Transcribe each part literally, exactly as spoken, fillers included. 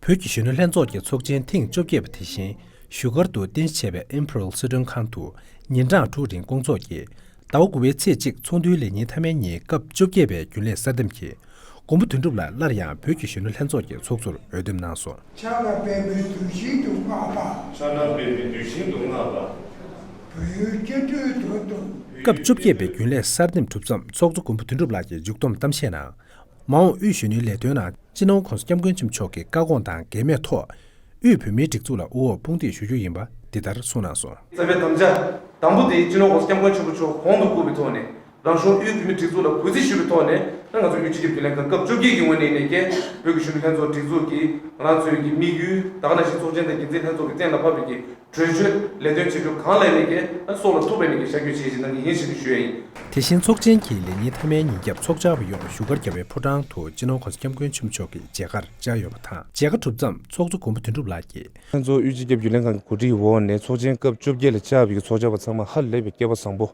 བོད་ཀྱི་གཞོན་ནུ་ལྷན་ཚོགས་ཀྱི་ཚོགས་ཆེན་ཐེངས་བཅོ་བརྒྱད་པ་དེ་བཞིན་བཞུགས་སྒར་དུ་རྟེན་གཞི་བྱས་པའི་Imperial སི་ཁྲོན་ཁང་དུ་ཉིན་གྲངས་དྲུག་རིང་བསྐོང་ཚོགས་ཀྱིས་ཟླ་བ་དགུ་པའི་ཚེས་གཅིག་ཚོགས་འདུའི་ལས་ཉིན་མཐའ་མའི་ཉིན་སྐབས་བཅོ་བརྒྱད་པའི་རྒྱུན་ལས་གསར་འདེམས་ཀྱིས་མགོན་པོ་དོན་གྲུབ་ལགས་སླར་ཡང་བོད་ཀྱི་གཞོན་ནུ་ལྷན་ཚོགས་ཀྱི་ཚོགས་གཙོར་འོས་འདེམས་གནང་སོང་། ཕྱག་ལ་འབད་པའི་དུས་བཞིན་དུ་བསྔགས་པ། ཕྱག་ལ་འབད་པའི་དུས་བཞིན་དུ་བསྔགས་པ། བོད་སྐྱེ་འགྲོའི་དོན་དུ། སྐབས་བཅོ་བརྒྱད་པའི་རྒྱུན་ལས་གསར་འདེམས་གྲུབ་མཚམས་ཚོགས་གཙོ་མགོན་པོ་དོན་གྲུབ་ལགས་ཀྱིས་མཇུག་བསྡོམས་གཏམ་བཤད་ནང་། མ་འོངས་དབུས་གཞོན་ནུའི་ལས་དོན་ནང་སྤྱི་ནོར་༸གོང་ས་༸སྐྱབས་མགོན་ཆེན་པོ་མཆོག་གི་བཀའ་དགོངས་དང་འགལ་མེད་ཐོག་དབུས་བོད་མིའི་སྒྲིག་འཛུགས་ལ་དབུ་འོག་དཔུང་འདེགས་ཞུ་རྒྱུ་ཡིན་པ་འདི་ལྟར་གསུངས་གནང་སོང་། རྩ་བའི་དམ་བཅའ་དང་པོ་དེ་སྤྱི་ནོར་༸གོང་ས་༸སྐྱབས་མགོན་ཆེན་པོ་མཆོག་གོང་དུ་བཀུར་བའི་ཐོག་ནས་རང་གཞུང་དབུས་བོད་མིའི་སྒྲིག་འཛུགས་ལ་གུས་བརྩི་ཞུ་བའི་ཐོག་ནས་ང་ཚོ་དབུས་སྤྱི་ཁྱབ་རྒྱུན་ལས་ཁང་སྐབས་བཅོ་བརྒྱད་ཀྱི་ངོས་ནས་ནས་ཀྱང་བོད་ཀྱི་གཞོན་ནུ་ལྷན་ཚོགས་སྒྲིག་འཛུགས་ཀྱི་ང་རང་ཚོའི་གི་དམིགས་ཡུལ་ད་ག་ནང་བཞིན་ཚོགས་ཆེན་དང་འགན་འཛིན་ལྷན་ཚོགས་ཀྱི་གཏན་ལ་ཕབ་པའི་གི་གྲོས་ཆོད་ལས་དོན་བྱེད་རྒྱུ་གང་ལ་ཡིན་ནས་ཀྱང་སྲོག་ལ་ཐུག་པའི་ནས་ཀྱི་ཤར་བསྐྱོད་བྱེད་བཞིན་གནང་གི་ཡིན་ཞེས་ཞུ་ཡ་ཡིན། དེ་བཞིན་ཚོགས་ཆེན་གྱི་ལས་ཉིན་མཐའ་མའི་ཉིན་རྒྱབ་ཚོགས་བཅར་བ་ཡོངས་བཞུགས་སྒར་རྒྱལ་བའི་ཕོ་བྲང་དུ་སྤྱི་ནོར་༸གོང་ས་༸སྐྱབས་མགོན་ཆེན་པོ་མཆོག་གི་མཇལ་ཁར་བཅར་ཡོད་པ་དང་མཇལ་ཁ་གྲུབ་མཚམས་ཚོགས་གཙོ་མགོན་པོ་དོན་གྲུབ་ལགས་ཀྱིས། ལྷན་ཚོགས་དབུས་སྤྱི་ཁྱབ་རྒྱུན་ལས་ཁང་གི་གོ་སྒྲིག་འོག་ནས་ཚོགས་ཆེན་སྐབས་བཅོ་བརྒྱད་ལ་བཅར་བའི་ཚོགས་བཅར་བ་ཚང་མ་ཧ་ལས་པའི་སྐལ་པ་བཟང་པོ།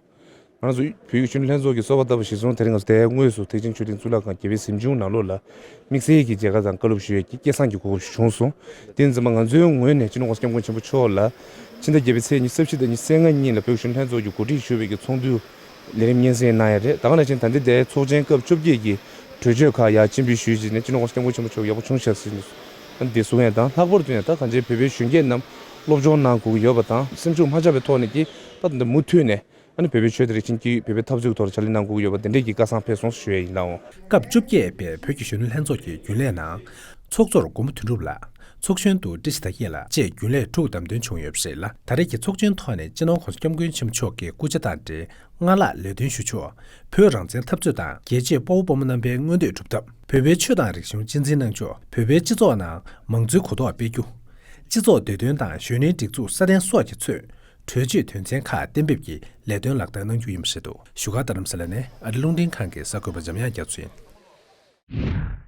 ང་ཚོ་བོད་ཀྱི་གཞོན་ནུ་ལྷན་ཚོགས་ཀྱི་གསོལ་བ་བཏབ་པ་གཞིར་བཟུང་དེ་རིང་ང་ཚོ་དེ་དངོས་སུ་ཐེག་ཆེན་ཆོས་གླིང་གཙུག་ལག་ཁང་རྒྱལ་བའི་གཟིམ་ཆུང་ནང་ལོགས་ལ་དམིགས་བསལ་གྱི་མཇལ་ཁ་དང་བཀའ་སློབ་ཞུ་ཡས་ཀྱི་སྐལ་བཟང་གི་གོ་སྐབས་ཤིག་བྱུང་སོང་། དེ་ཡིན་ཙང་མ་ང་ཚོའི་ངོས་ནས་སྤྱི་ནོར་༸གོང་ས་༸སྐྱབས་མགོན་ཆེན་པོ་མཆོག་ལ་ཕྱི་ཟླ་བརྒྱད་པའི་ཚེས་ཉི་ཤུ་རྩ་བཞི་དང་ཉི་ཤུ་རྩ་ལྔ་གཉིས་ལ་བོད་གཞོན་ལྷན་ཚོགས་ཀྱི་གོ་སྒྲིག་ཞུ་བའི་གི་ཚོགས་འདུ་ལས་རིམ་སྙན་སེང་གནང་ཡ་རེད། ད་ག་ནང་བཞིན་ད་ལྟའི་དེ་ཚོགས་ཆེན་སྐབས་བཅོ་བརྒྱད་ཀྱི་གྲོས་ཆོད་ཁག་ཡར་སྤྱན་འབུལ་ཞུས་རྗེས་ནས་སྤྱི་ནོར་༸གོང་ས་༸སྐྱབས་མགོན་ཆེན་པོ་མཆོག་ཡག་པོ་བྱུང་ཤག་ཟེར་ནས་ཨ་ནི་དེ་གསུང་ཡ་དང་། ལྷག་པར་དུ་ཡང་ད་གང་ཅིའི་བོད་པའི་གཞོན་སྐྱེས་རྣམས་སློབ་སྦྱོང་གནང་དགོས་ཀྱི་ཡོད་པ་དང་སེམས་ཤུགས་མ་ཆག་པའི་ཐོག་ནས་ཀྱི་ད་ད་ལྟ་མུ་མཐུད་ནས་ཨ་ནི་བོད་པའི་ཆོས་དང་རིག་གཞུང་སྐྱོང་བའི་བོད་པའི་འཐབ་རྩོད་ཀྱི་ཐོག་ལ་ཕྱག་ལས་གནང་དགོས་ཀྱི་ཡོད་པ་དེ་འདྲས་ཀྱི་བཀའ་གསང་ཕེབས་སོང་ཞུ་ཡ་ཡིན་ནའོ། སྐབས་བཅོ་བརྒྱད་པའི་བོད་ཀྱི་གཞོན་ནུ་ལྷན་ཚོགས་ཀྱི་རྒྱུན་ལས་ནང་། ཚོགས་གཙོར་མགོན་པོ་དོན་གྲུབ་ལགས། ཚོགས་གཞོན་དུ་བཀྲ་ཤིས་དར་རྒྱས་ལགས་བཅས་རྒྱུན་ལས་དྲུག་བདམས་ཐོན་བྱུང་ཡོད་པ་རེད་ལ། ད་རེས་ཀྱི་ཚོགས་ཆེན་ཐོག་ནས་སྤྱི་ནོར་༸གོང་ས་༸སྐྱབས་མགོན་ཆེན་པོ་མཆོག་གི་སྐུ་ཕྱྭ་དང་འབྲེལ་སྔར་ལྷག་ལས་དོན་ཞུ་ཕྱོགས། བོད་རང་བཙན་འཐབ་རྩོད་དང་རྒྱལ་གཅེས་དཔའ་བོ་དཔའ་མོ་རྣམ་པའི་མངོན་འདོད་སྒྲུབ་ཐབས། བོད་པའི་ཆོས་དང་རིག་གཞུང་གཅེས་འཛིན་གནང་ཕྱོགས། བོད་པའི་སྤྱི་ཚོགས་ནང་མང་གཙོའི་གོ་རྟོགས་སྤེལ་རྒྱུ། སྤྱི་ཚོགས་བདེ་དོན་དང་གཞོན་ནུའི་སྒྲིག་འཛུགས་སྲ་བརྟན་སོགས་ཀྱི་ཚོས། གྲོས་ཆོད་དོན་ཚན་ཁག་གཏན་འབེབས་ཀྱིས་ལས་དོན་ལག་བསྟར་གནང་རྒྱུ་ཡིན་པ་རེད་འདུག་བཞུགས་སྒར་རྡ་རམ་ས་ལ་ནས་ཨ་རི་རླུང་འཕྲིན་ཁང་གི་གསར་འགོད་པ་འཇམ་དབྱངས་རྒྱ་མཚོ་ཡིན།